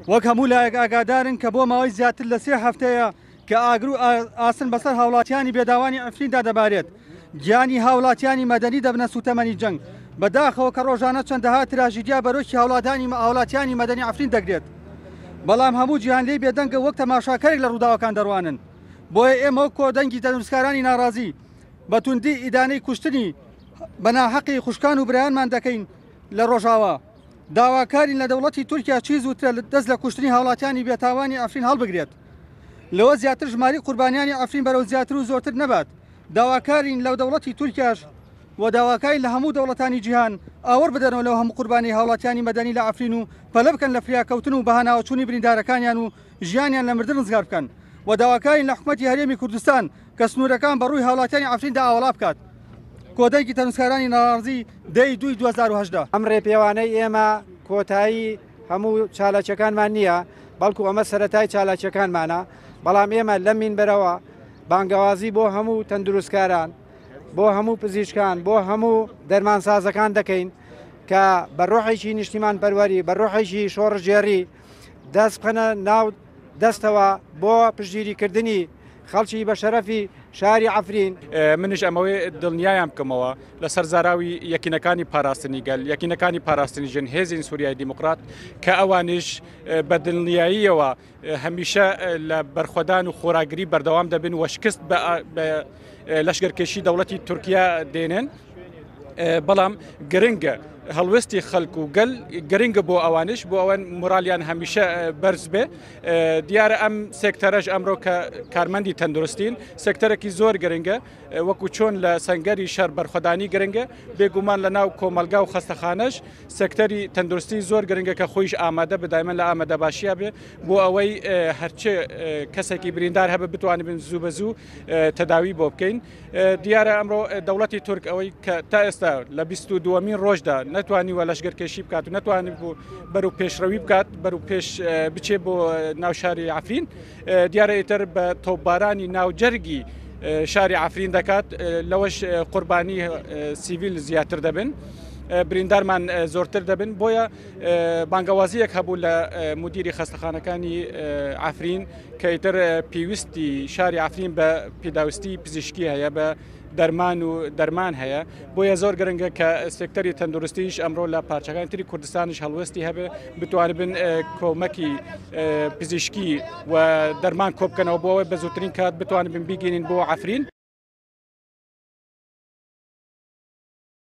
وەک هەموو لایەک ئاگادارن کە بۆ ماوەی زیاتر لە سێ هەفتەیە کە ئاگر و ئاسن بەسەر هاوڵاتیانی بێداوانی عەفریندا دەبارێت، گیانی هاوڵاتیانی مەدەنی دەبنە سووتەمەنی جەنگ، بەداخەوە کە ڕۆژانە چەندەها تراژیدیا بەرۆکی هاوڵاتیانی مەدەنی عەفرین دەگرێت، بەڵام هەموو جیهان لێی بێدەنگە و وەک تەماشاکەرێک لە ڕووداوەکان دەڕوانن، بۆیە ئێمە وەک کۆدەنگی تەندروستکارانی ناڕازی بە توندی ئیدانەی کوشتنی بە ناحەقی خوشکان و برایانمان دەکەین لە ڕۆژاوا. داواکارین لە دەوڵەتی تورکیا چی زووترە دەست لە کوشتنی هاوڵاتیانی بێتاوانی عەفرین هەڵبگرێت. لەوە زیاتر ژماری قوربانیانی عەفرین بەرەو زیاتر و زۆرتر نەبات. داواکارین لە دەوڵەتی تورکیاش و داواکارین لە هەموو دەوڵەتانی جیهان ئاوڕ بدەنەوە لەو هەموو قوربانیەی هاوڵاتیانی مەدەنی لە عەفرین و پەلە بکەن لە فریاکەوتن و بەهاناوەچوونی بریندارەکانیان و ژیانیان لە مردن ڕزگار بکەن و داواکارین لە حکومەتی هەرێمی کوردستان کە سنوورەکان بە ڕووی هاوڵاتیانی عەفریندا ئاوەڵا بکات. کۆدەنگی تەندروستکارانی ناڕازی دەی دووی 2018. ئەم ڕێپێوانەی ئێمە کۆتایی هەموو چالاکیەکانمان نییە، بەڵکو ئەمە سەرەتای چالاکیەکانمانە، بەڵام ئێمە لەم مینبەرەوە بانگەوازی بۆ هەموو تەندروستکاران، بۆ هەموو پزیشکان، بۆ هەموو دەرمانسازەکان دەکەین کە بە ڕۆحێکی نیشتیمانپەروەری، بە ڕۆحێکی شۆڕشگێڕی دەست بخەنە ناو دەستەوە بۆ پشتگیریکردنی خەڵکی بە شەرەفی شاری عەفرین. منیش ئەمەوێ دڵنیایان بکەمەوە لەسەر زاراوی یەکینەکانی پاراستنی گەل، یەکینەکانی پاراستنی ژن، هێزین سووریای دیموکرات کە ئەوانیش بە دڵنیاییەوە هەمیشە لە بەرخۆدان و خۆراگری بەردەوام دەبن و شکست بە لەشگەرکێشی دەوڵەتی تورکیا دێنن. بەڵام گرنگە هەڵوێستی خەلک و گەل گرنگە بۆ ئەوانش بۆ ئەوەن مورالیان هەمیشە بەرز بێ دیارە ئەم سێکتەرەش ئەمڕۆ کە کارمەندی تەندروستین سێکتەرێکی زۆر گرنگە وەکو چۆن لە سنگەری شەر بەرخۆدانی گرنگە بێگومان لە ناو کۆمەلگا و خەستەخانەش سێکتەری تەندروستی زۆر گرنگە کە خۆیش ئامادە بدایمە لە ئامادە باشیە بێ بۆ ئەوەی هەرچێ کەسێکی بریندار هەبە بتوانین بن زوو بە زوو تەداوی بۆ بکەین. دیارە ئەمڕۆ دەوڵەتی تورک ئەوەی کە تا ئێستا لە 22مین ڕۆژدا نەتوانیوە لەشگەرکێشی بکات و نەتوانانی بوو بەرەو پێشڕەوی بکات بەرەو پێش بچێ بۆ ناو شاری عفرین دیارە ئیتر بە تۆپبارانی ناوجەرگی شاری عفرین دەکات لەوەش قوربانی سیڤیل زیاتر دەبن. بریندارمان زۆرتر دەبن بۆیە بانگەوازیەک هەبوو لە مدیری خەستەخانەکانی عفرین کە ئیتر پێویستی شاری عەفرین بە پێداویستی پزیشکی هەیە بە دەرمان و دەرمان هەیە بۆیە زۆر گرنگە کە سێکتەری تەندروستیش ئەمڕۆ لە پارچەکانی تری کوردستانیش هەڵوێستی هەبێ بتوانبن کۆمەکی پزیشکی و دەرمان کۆبکەنەوە بۆ ئەوەی بە زووترین کات بتوانبن بیگەینین بۆ عەفرین.